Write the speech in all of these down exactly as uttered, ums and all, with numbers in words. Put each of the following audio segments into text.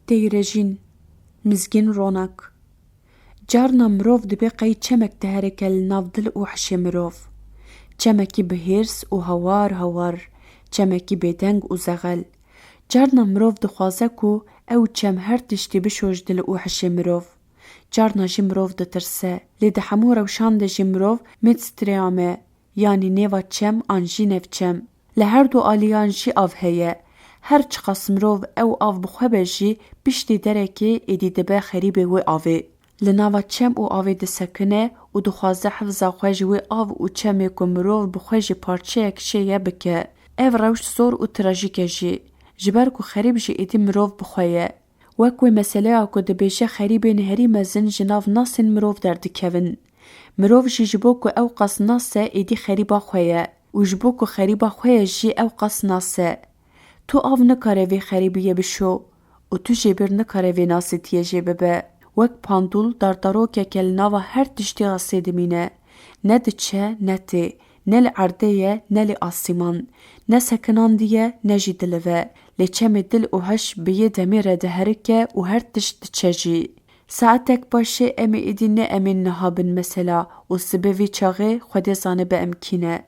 Teyrejîn, mizgîn ronak. Carna mirov dibe qey çemek diherike li nav dil û hişê mirov. Çemekî bi hêrs û hawar hawar, çemekî bêdeng û zexel. Carna mirov dixwaze ku ew çem her tiştî bişo ji dil û hişê mirov. Carna jî mirov ditirse. Lê di hemû rewşan de jî mirov midstream e, yanî nêva çem an jî nevçem. Li her du aliyan jî av heye. Her çiqas mirov ew av bi xwe be jî, piştî derekê êdî dibe xerîbê wê avê. Li nava çem û avê disekine û dixwaze hifza xwe ji wê av û çemê ku mirov bi xwe jî parçeyek çêye bike. Ev rewş zor û trajîk e jî. Ji ber ku xerîb jî êdî mirov bi xwe ye. Wek wê meseleya ku dibêje xerîbên herî mezin ji nav nasên mirov derdikevin. Mirov jî ji bo ku ew qas nas e êdî xerîba xwe ye û ji bo ku xerîba xwe ye jî ew qas nas e. Tu av nikare vê xerîbiyê bişo û tu jêbir nikare vê nasêtiyê jê bibe. Wek pandûl dardarokeke li nava her tiştê asê dimîne. Ne diçe, ne tê, ne li erdê ye, ne li asîman, ne sekinandiye, ne jî dilive. Lê çemê dil û hiş bi yê demê re diherike û her tişt diçe jî. Saetek paşê em ê êdî ne em ên niha bin mesela û sibê vî çaxê Xwedê zanibe em kî ne.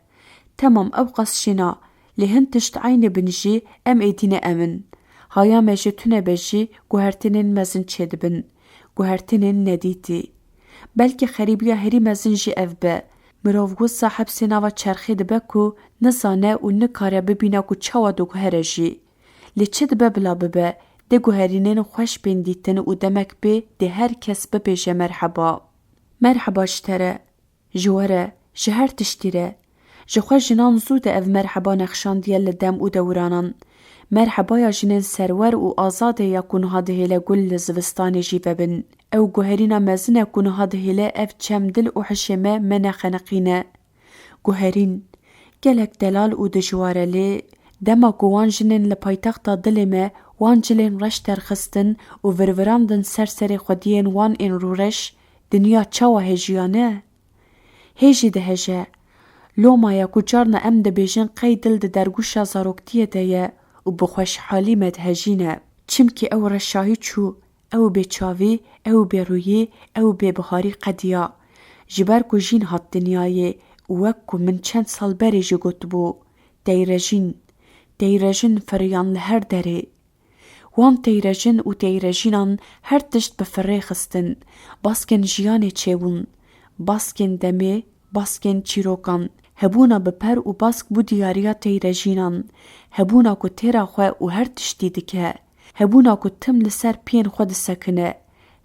Temam ew qas jî na, lê hin tişt eynî bin jî em êdî ne em in. Haya me jê tune be jî guhertinên mezin çêdibin. Guhertinên nedîtî. Belkî xerîbiya herî mezin jî ev be. Mirov wisa hepsê nava çerxê dibe ku nizane û nikare bibîne ku çawa diguhere jî. Lê çi dibe bila bibe, dê guherînên xweş bên dîtin û demek bê dê her kes bibêje merheba. Merheba ji te re, ji we re, ji her tiştî re. Ji xwe jinan zû de ev merheba nexşandiye li dem û dewranan. Merhebaya jinên serwer û azadê ya ku niha dihêle gul li zivistanê jî vebin. Ew guherîna mezin e ku niha dihêle ev çem dil û hişê me me nexeniqîne. Guherîn, gelek delal û dijwar e lê dema ku wan jinên li paytexta dilê me wan cilên reş derxistin û virvirandin ser serê xwediyên wan ên rûreş, dinya çawa hejiyane? Hê jî diheje. Loma ya ku carna em dibêjin qey dil di dergûşa zaroktiyê de ye û bi xweşhalî me dihejîne. Çimkî ew reşahî çû, ew bêçavî, ew bêrûyî, ew bêbiharî qediya. Ji ber ku jîn hat dinyayê û wek ku min çend sal berê jî gotibû, teyrejîn, teyrejin firiyan li her derê. Wan teyrejin û teyrejînan her tişt bi firê xistin. Baskên jiyanê çêbûn. Baskên demê, baskên çîrokan. Hebûna bi per û bask bû diyariya teyrejînan. Hebûna ku têra xwe û her tiştî dike. Hebûna ku tim li ser piyên xwe disekine.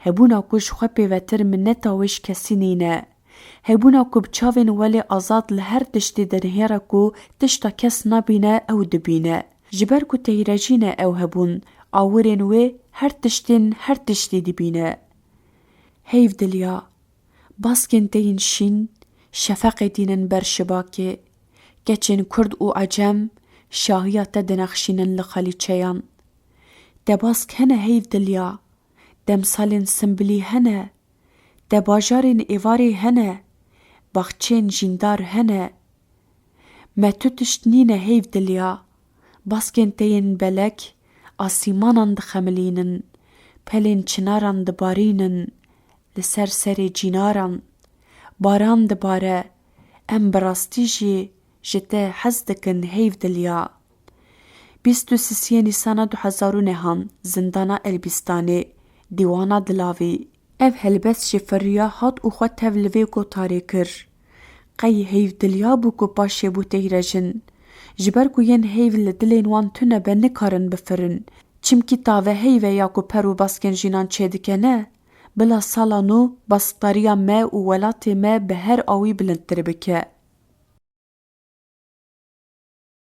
Hebûna ku ji xwe pêvetir mineta wê ji kesî nîne. Hebûna ku bi çavên welê azad li her tiştî dinihêre ku tişta kes nabîne ew dibîne. Ji ber ku teyrejîn e ew hebûn, awirên wê her tiştên her tiştî dibîne. Heyv dilya, baskên te yên şîn, şefeqê dînin ber şibakê. Keçên kurd û ecem, şahiya te dinexşînin li xalîçeyan. Te bask hene heyv dilya, demsalên simbilî hene. Te bajarên êvarê hene, baxçeyên jîndar hene. Me tu tişt nîne heyv dilya. Baskên te yên belek asîmanan dixemilînin, pelên çinaran dibarînin, li ser serê cînaran. Baran dibare, em bi rastî jî ji te hez dikin heyv dilya. Bîst û sisiyê Nîsana du hezar û nehan, zindana Elbîstanê, dîwana Dilavî. Ev helbest jî firiya hat û xwe tev li vê gotarê kir. Qey heyv dilya bû ku paşê bû teyrejin. Ji ber ku yên heyv li dilên wan tune be nikarin bifirin. Çimkî tave heyv e ya ku per û baskên jînan çêdike ne. Bila sala nû baskdariya me û welatê me bi her awî bilindtir bike.